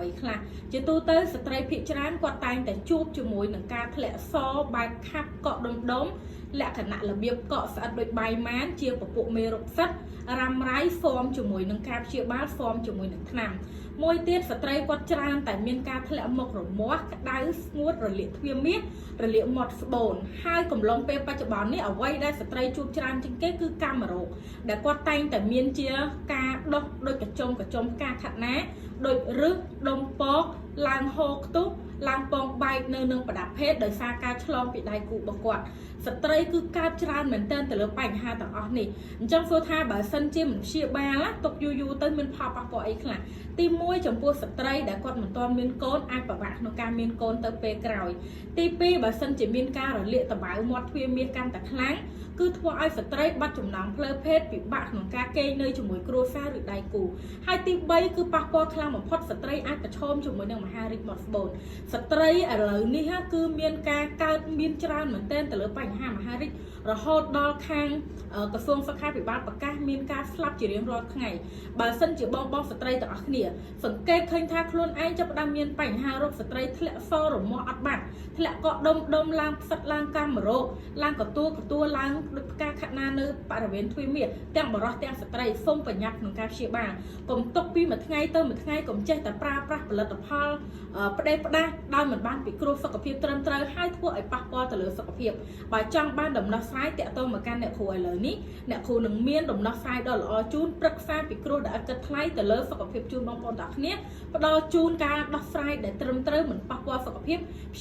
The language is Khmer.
អ្វីខ្លះជាទូទៅស្ត្រីភាគច្រើនគាត់តែងតែជួបជាមួយនឹងការធ្លាក់សបែបខាប់កក់ដុំដុំលក្ខណៈរបៀបកក់ស្អិតដូចបាយម៉ានជាពពួកមេរោគផ្សិតរ៉ាំរ៉ៃហ្វមជាមួយនឹងការព្យាបាលហ្វមជាមួយនឹងថ្នាំមួយទៀតស្ត្រីគាត់ច្រើនតែមានការធ្លាក់មុខរមាស់ក្តៅស្ងួតរលាកទ្វារមាសរលាកមាត់ស្បូនហើយកំឡុងពេលបច្ចុប្បន្ននេះអ្វីដែលស្ត្រីជួបច្រើនជាងគេគឺកាមរោគដែលគាត់តែងតែមានជាការដុះដូចកញ្ចុំកញ្ចុំផ្កាខាត់ណាដូចរឹសដុំពកឡើងហូរខ្ទុះឡើងពងបែកនៅនឹងប្រដាប់ភេទដោយសារការឆ្លងពីដៃគូរបស់គាត់ស្ត្រីគឺកើតច្រើនមែនទែនទៅលើបញ្ហាទាំងអស់នេះអញ្ចឹងសួរថាបើសិនជាមិនព្យាបាលទុកយូរយូរទៅមានផលប៉ះពាល់អីខ្លះទី1ចំពោះស្ត្រីដែលគាត់មិនទាន់មានកូនអាចពិបាកក្នុងការមានកូនទៅពេលក្រោយទី2បើសិនជាមានការរលាកតបៅមាត់ទ្វារមាសកាន់តែខ្លាំងគឺធ្វើឲ្យស្ត្រីបាត់ចំណងផ្លូវភេទពិបាកក្នុងការគេងនៅជាមួយគ្រួសារឬដៃគូហើយទី3គឺប៉ះពាល់ខ្លាំងបំផុតស្ត្រីអាចប្រឈមជាមួយនឹងមហារីកមាត់ស្បូនស្ត្រីឥឡូវនេះគឺមានការកើតមានច្រើនមែនទែនទៅលើបញ្ហាមហារីករហូតដល់ខាងក្រសួងសុខាភិបាលប្រកាសមានការស្លាប់ជារៀងរាល់ថ្ងៃបើសិនជាបងបងស្ត្រីទាំងអស់គ្នាសង្កេតឃើញថាខ្លួនឯងចាប់ផ្ដើមមានបញ្ហារោគស្ត្រីធ្លាក់សរមាស់អត់បាត់ធ្លាក់កក់ដុំដុំឡើងផ្សិតឡើងកាមរោគឡើងកទួលកទួលឡើងដូចផ្កាខាត់ណានៅបរិវេណទ្វារមាសទាំងបរោះទាំងស្ត្រីសូមប្រញាប់ក្នុងការព្យាបាលកុំទុកពីមួយថ្ងៃទៅមួយថ្ងៃកុំចេះតែប្រើប្រាស់ផលិតផលផ្ដេសផ្ដាស់ដោយមិនបានពិគ្រោះសុខភាពត្រឹមត្រូវហើយធ្វើឲ្យប៉ះពាល់ទៅលើសុខភាពបើចង់បានដំណោះស្រាយតាក់ទងមកកាន់អ្នកគ្រូឥឡូវនេះអ្នកគ្រូនឹងមានដំណោះស្រាយដ៏ល្អជូនប្រឹក្សាពិគ្រោះដែលឥតគិតថ្លៃទៅលើសុខភាពជូនបងប្អូនទាំងគ្នាផ្ដល់ជូនការដោះស្រាយដែលត្រឹមត្រូវមិនប៉ះពាល់សុខភាពព្យា